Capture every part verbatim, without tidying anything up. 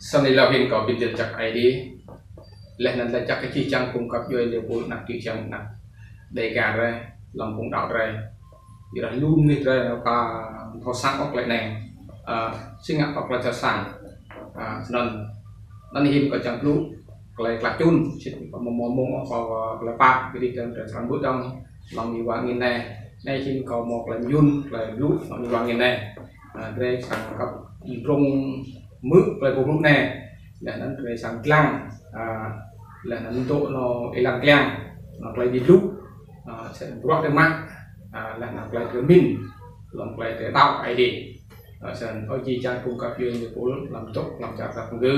Snăn êlâo hĭn kâo bi mni lač jăk Aê Diê. Leh anăn lač jăk kơ jih jang phung găp djuê ñu pul anak čư̆ čhiăng anak Dêga drei, hlăm phung đăo drei. Ƀiădah lu mnuih drei nao ka thâo săng ôh klei anei. A, si ngă kơ klei thâo săng. A, snăn, anăn hĭn kâo čiăng blŭ klei klah čŭn, sĭt kâo amâo mâo mmông ôh kơ klei pap, kơ dih drei srăng blŭ dơ̆ng hlăm êwa angĭn anei. Anei hĭn kâo mâo klei myun, klei blŭ hlăm êwa angĭn anei. A, drei srăng kăp drông hmư̆ klei blŭ anei. Leh anăn drei srăng dlăng, a, leh anăn dôk nao êlan kliăng, nao klei bi blŭ, a, srăng bruă drei mă, a, leh anăn klei drei mĭn hlăm klei drei đăo Aê Diê. A, snăn ơ jih jang phung găp djuê ñu pul hlăm dôk hlăm čar Dap Ngư,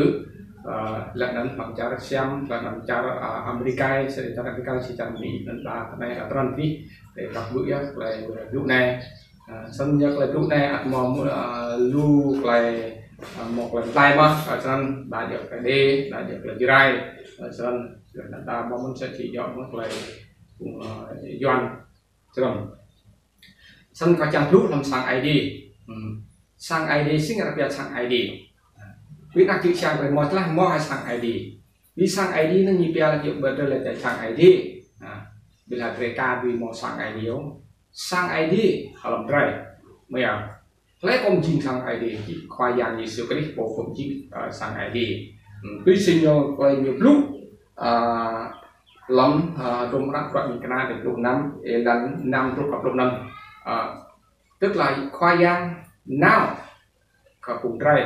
a, leh anăn hlăm čar Siam, leh anăn čar, a, Amêrika, sa čar Amêrika, sa čar Mi, anăn đa tinei, a, trăn dih, drei kăp blŭ yơh klei blŭ anei. A, snăn ñu klei blŭ anei ăt mâo, a, lu klei, a, mâo klei mtlaih mơh, a, snăn đa djŏ klei Êđê, đa djŏ klei Jrai, a, snăn, snăn đa mâo mơ̆n sa čô djŏ mơh klei, a, Yuăn, snăn. Snăn kâo čiăng blŭ hlăm sang Aê Diê. Hmm. Sang Aê Diê, si ngă arăng pia sang Aê Diê. Bi anak čư̆ čhiăng drei mâo tlah mâo hĕ sang Aê Diê. Bi sang Aê Diê anăn ñu pia lač djŏ ƀiădah lač sang Aê Diê. A, ƀiădah drei ka dưi mâo sang Aê Diê ôh. Sang Aê Diê hlăm drei. Mơ̆ ya. Hlei pô jing sang Aê Diê, jing Khua Yang Yêsu Krist pô pô jing, a, sang Aê Diê. Hmm, tui si ñu klei ñu blŭ, a, hlăm, a, hdruôm hră Bruă Mơ̆ng Kna dua pluh năm, êlan năm truh kơ pluh năm. A, tức là Khua Yang nao kơ phung drei,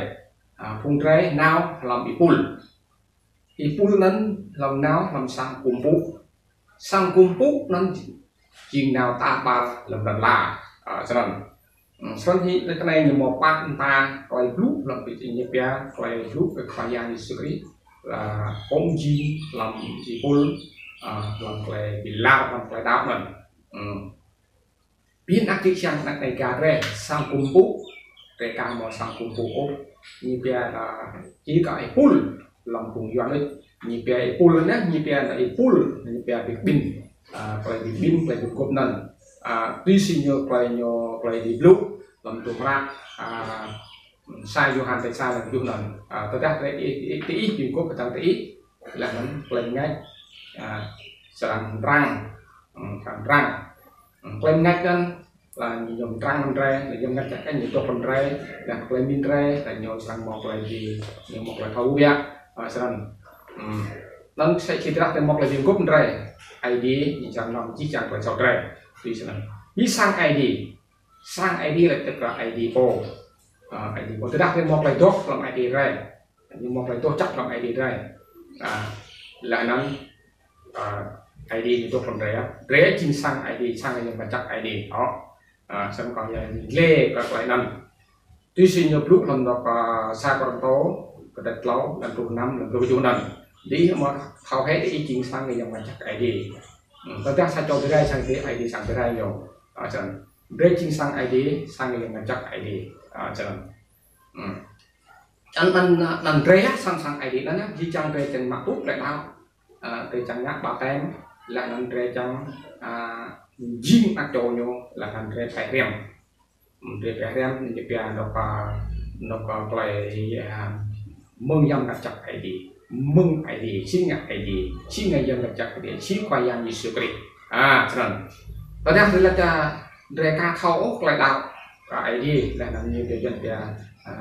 a, phung drei nao hlăm êpul. Êpul anăn hlăm nao hlăm sang kkuh mpŭ. Sang kkuh mpŭ anăn jing nao tar ƀar hlăm lăn ala. A, snăn. Hmm, snăn hĭn leh anei ñu mâo pă mta klei blŭ hlăm bi ñu pia klei blŭ kơ Khua Yang Yêsu Krist. Lah, pô jing hlăm êpul, a, hlăm klei bi lar hlăm klei đăo anăn. Hmm. Bi anak čư̆ čhiăng anak Dêga drei, sang kkuh mpŭ, drei ka mâo sang kkuh mpŭ ôh. Ñu pia, a, čih kơ êpul, hlăm phung Yuăn ih. Ñu pia êpul anăn, ñu pia anăn êpul, ñu pia bi kƀĭn. A, klei bi kƀĭn, klei bi mguôp anăn. A, tui si ñu klei ñu, klei ñu blŭ, hlăm hdruôm hră, a, sa Yôhan kdrêč sa êlan kjuh anăn. A, tơdah drei ih, ih, ih, bi mguôp hdơ̆ng diih, leh anăn klei mngač, a, srăng mtrang, hmm, srăng mtrang. Hmm, klei mngač anăn, leh ñu mtrang hlăm drei, leh ñu mngač jăk ñu dôk hlăm drei, leh klei mĭn drei, leh ñu srăng mâo klei bi, ñu mâo klei thâo ƀiă, a, snăn. Hmm. Anăn sa čô drei mâo klei bi mguôp drei, Aê Diê, ñu srăng nao jih jang klei soh drei. Tui snăn. Bi sang Aê Diê. Sang Aê Diê lač jăk kơ Aê Diê pô. A, Aê Diê pô. Tơdah drei mâo klei doh hlăm Aê Diê drei. Ñu mâo klei doh jăk hlăm Aê Diê drei. A, leh anăn, a, Aê Diê ñu dôk hlăm drei, a. Drei jing sang Aê Diê, sang Yang Mngăt Jăk Aê Diê. Ơ. A, snăn kâo yơh dleh kơ klei anăn. Tui si ñu blŭ hlăm dôk, a, sa Kôrantô, kdrêč tlâo, êlan pluh năm, êlan pluh kjuh anăn. Diih mâo thâo hĕ diih jing sang Yang Mngăt Jăk Aê Diê. Hmm, tơdah sa čô bi rai sang Aê Diê, Aê Diê srăng bi rai ñu. A, snăn. Drei jing sang Aê Diê, sang Yang Mngăt Jăk Aê Diê. A, snăn. Hmm. Anăn, anăn, anăn drei, a, sang, sang Aê Diê anăn, a, jih jang drei čiăng mă tŭ klei đăo. A, drei čiăng ngă ƀaptem, leh anăn drei čiăng, a, jing anak čô ñu, leh anăn drei pĕ hriăm. Hmm, drei pĕ hriăm, ñu pia dôk, a, dôk, a, klei, a, mơ̆ng Yang Mngăt Jăk Aê Diê. Mơ̆ng Aê Diê, si ngă Aê Diê, si ngă Yang Mngăt Jăk Aê Diê, si Khua Yang Yêsu Krist. A, snăn. Tơdah drei lač, a, drei ka thâo ôh klei đăo kơ Aê Diê, leh anăn ñu pia Yuăn pia, a,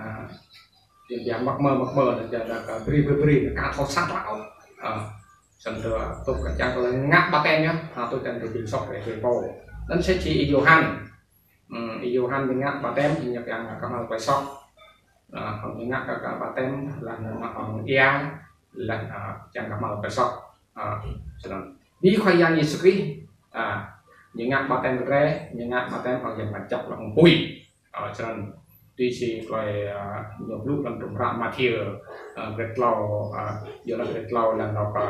Yuăn pia măk mơ, măk mơ, anăn pia, a, brei, brei, brei, ka thâo săng ôh. A, snăn tơ, tŭ kơ čiăng klei ngă ƀaptem ñu, a, tŭ čiăng drei bi msoh drei, drei pô. Anăn sa čô Y-Yôhan. Hmm, Y-Yôhan ñu ngă ƀaptem, ñu pia ngă kmhal klei soh. A, ñu ngă kơ, kơ ƀaptem, leh anăn ngă hŏng êa, leh, a, čiăng kmhal klei soh. A, snăn. Bi Khua Yang Yêsu Krist, a, ñu ngă ƀaptem kơ drei, ñu ngă ƀaptem hŏng Yang Mngăt Jăk leh anăn pui. A, snăn. Tui si klei, a, ñu blŭ hlăm hdruôm hră Mathiơ, a, kdrêč tlâo, a, djŏ hlăm kdrêč tlâo êlan dôk, a,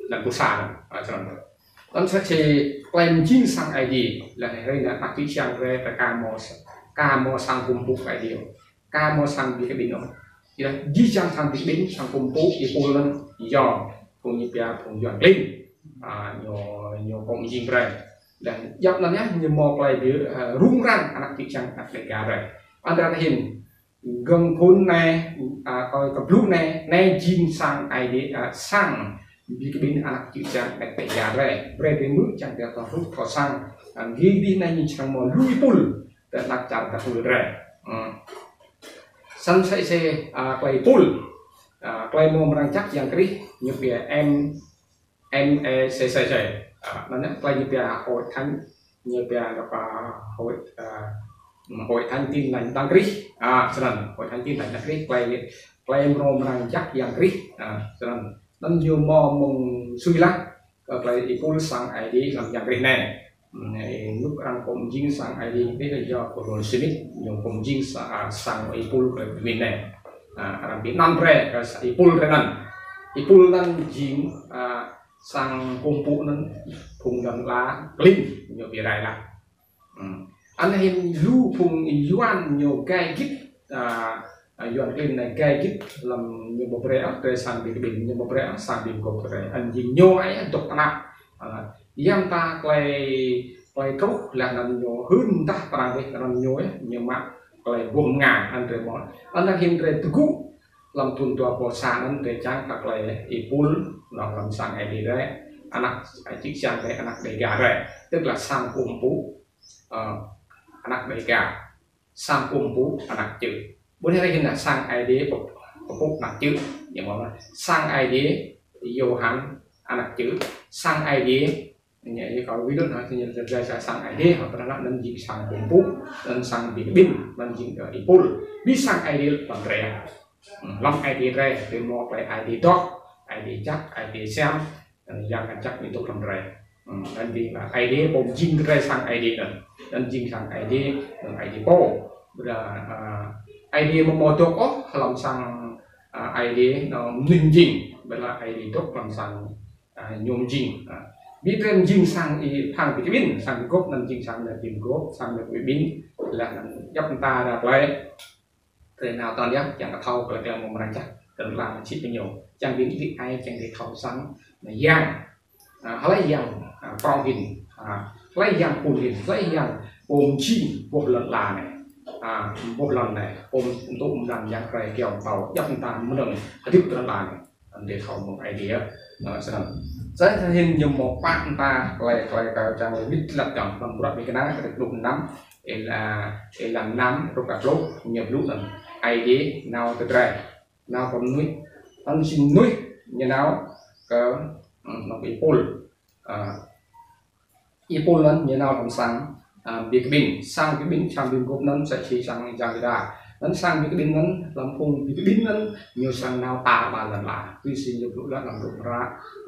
êlan pluh sa anăn. A, snăn. Anăn sa čô klei mjing sang Aê Diê, leh anăn hruê anei anak čư̆ čhiăng drei, drei ka mâo s-, ka mâo sang kkuh mpŭ Aê Diê. Ka mâo sang bi kƀĭn ôh. Ƀiădah jih jang sang bi kƀĭn, sang kkuh mpŭ, êpul anăn, yơh, phung ñu pia, phung Yuăn klin. A, ñu, ñu pô mjing drei. Leh anăn djăp anăn yơh, ñu mâo klei bi, a, rŭng răng anak čư̆ čhiăng anak Dêga drei. Anăn hĭn, gơ̆ng phŭn anei, a, kơ, kơ blŭ anei, anei jing sang Aê Diê, a, sang bi kƀĭn anak čư̆ čhiăng anak Dega drei. Brei drei hmư̆ čiăng drei thâo hluh thâo săng. A, gĭr dih anei ñu čiăng mâo lu êpul, drei anak čar Dega drei. Hmm. Snăn msĕ si, a, klei êpul, a, klei mrâo mrang jăk Yang Krist, ñu pia M, M E C C C. A, anăn klei ñu pia Hội Thánh, ñu pia dôk, a, Hội, a, Hội Thánh Tin Lành Đấng Christ. A, snăn, Hội Thánh Tin Lành Đấng Christ, klei, klei mrâo mrang jăk Yang Krist. A, snăn, anăn ñu mâo mơ̆ng sui lah, kơ klei êpul sang Aê Diê hlăm Yang Krist anei. Anei, ênuk arăng pô mjing sang Aê Diê, anei yơh Paul Smith, ñu pô mjing sa-, a, sang êpul klei bi kƀĭn anei. A, arăng bi anăn drei, kơ sa-, êpul drei anăn. Êpul anăn jing, a, sang kkuh mpŭ anăn, phung lăn ala klin, ñu bi rai lah. Hmm. Anăn hĭn lu phung Yuăn ñu gai gĭt, a, a, Yuăn klin anei gai gĭt hlăm ñu ƀuh brei, a, drei sang bi kƀĭn ñu ƀuh brei, a, sang bi mguôp drei. Anăn jing ñu ai dôk tnap. A, yang ta klei, klei truh leh anăn ñu hưn dah prăng dih anăn ñu, ñu mă klei ƀuh mnga anăn drei mâo. Anăn hĭn drei tơgŭ hlăm thŭn dua êbâo sa anăn drei čiăng kơ klei êpul, nŏ hlăm sang Aê Diê drei, anak, a, čư̆ čhiăng drei, anak Dega drei. Tức là sang kkuh mpŭ, a, anak Dega. Sang kkuh mpŭ anak čư̆. Ƀuôn hriê hĭn lah sang Aê Diê pơpŭ, pơpŭ anak čư̆. Ñu mâo lah sang Aê Diê Yôhan anak čư̆. Sang Aê Diê, ñu, ñu kâo ví dụ anăn, ñu drei sa sang Aê Diê, hŏ, pơdah anăn jing sang kkuh mpŭ, anăn sang bi kƀĭn, anăn jing, ơ, êpul. Bi sang Aê Diê hlăm drei. Hmm, hlăm Aê Diê drei, drei mâo klei Aê Diê dôk, Aê Diê jăk, Aê Diê siam, Yang Mngăt Jăk ñu dôk hlăm drei. Hmm, anăn jing lah Aê Diê pô mjing drei sang Aê Diê anăn. Anăn jing sang Aê Diê, anăn Aê Diê pô. Ƀiădah, a, Aê Diê amâo mâo dôk ôh hlăm sang, a, Aê Diê, nŏ mnuih mjing. Ƀiădah Aê Diê dôk hlăm sang, a, ñu mjing. A, bi drei mjing sang êphang bi kƀĭn, sang bi mguôp anăn jing sang bi mguôp, sang bi kƀĭn, leh anăn djăp mta dah klei drei nao tăn yơh, čiăng kơ thâo klei, klei mrâo mrang jăk, tơdah lăn ala čĭ kơ ñu. Čiăng bi mđĭ ai, čiăng drei thâo săng, nă yang. A, hlei yang, a, prŏng hĭn, a, hlei yang phŭn hĭn, hlei yang pô mjing boh lăn ala anei. A, boh lăn anei, pô mtŭ mlan yang krei kyâo mtâo, djăp mta mnơ̆ng hdĭp lăn ala anei. Anăn drei thâo mơ̆ng Aê Diê, nă, snăn. Snăn hĭn ñu mâo pă mta klei, klei kâo čiăng wĭt lač kơ hlăm bruă Bi Knang, kdrêč pluh năm, êlan, êlan năm truh kơ pluh, ñu blŭ anăn. Aê Diê nao kơ drei, nao kơ mnuih, anăn jing mnuih ñu nao kơ, hmm, nŏ êpul. A, êpul anăn ñu nao hlăm sang, a, bi kƀĭn, sang bi kƀĭn, sang bi mguôp anăn msĕ si sang Yang Yuđa. Anăn sang bi kƀĭn anăn, hlăm phung bi kƀĭn anăn, ñu srăng nao tar ƀar lăn ala. Tui si ñu blŭ leh hlăm hdruôm hră,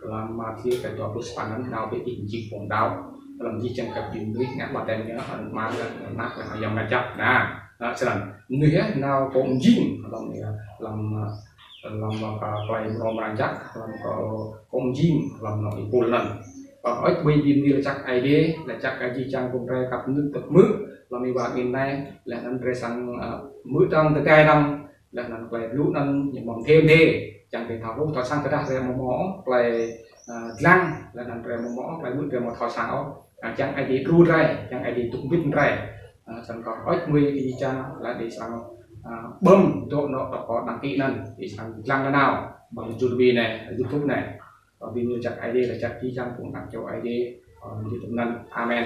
hlăm Mathiơ kdrêč dua pluh sa păn anăn, nao bi kƀĭn jing phung đăo. Hlăm jih jang găp djuê mnuih ngă ƀaptem ñu, anăn Ama, anăn Anak, anăn Yang Mngăt Jăk. Nă, nă, snăn. Mnuih yơh nao pô mjing, hlăm, hlăm, hlăm, a, klei mrâo mrang jăk, hlăm kơ pô mjing, hlăm nŏ êpul anăn. Ơ, ơ, ƀuh bi mni lač jăk Aê Diê, lač jăk kơ jih jang phung drei kăp nut tăp mưh, hlăm êwa angĭn anei, leh anăn drei srăng, a, hmư̆ dơ̆ng tơkai dơ̆ng, leh anăn klei blŭ anăn ñu mâo mdê mdê, čiăng drei thâo hluh thâo săng tơdah drei amâo mâo klei, a, dlăng, leh anăn drei amâo mâo klei hmư̆ drei amâo thâo săng ôh. A, čiăng Aê Diê đru drei, čiăng Aê Diê dôk mbĭt drei. A, snăn kơ ơ, ƀuh jih jang, leh drei srăng, a, bấm dŏ nŏ tŏ kơ đăng ký anăn, drei srăng dlăng nanao, ƀăng jur bi anei, YouTube anei. Ơ, bi mni lač jăk Aê Diê, lač jăk jih jang phung anak čô Aê Diê, ơ, YouTube anăn. Amen.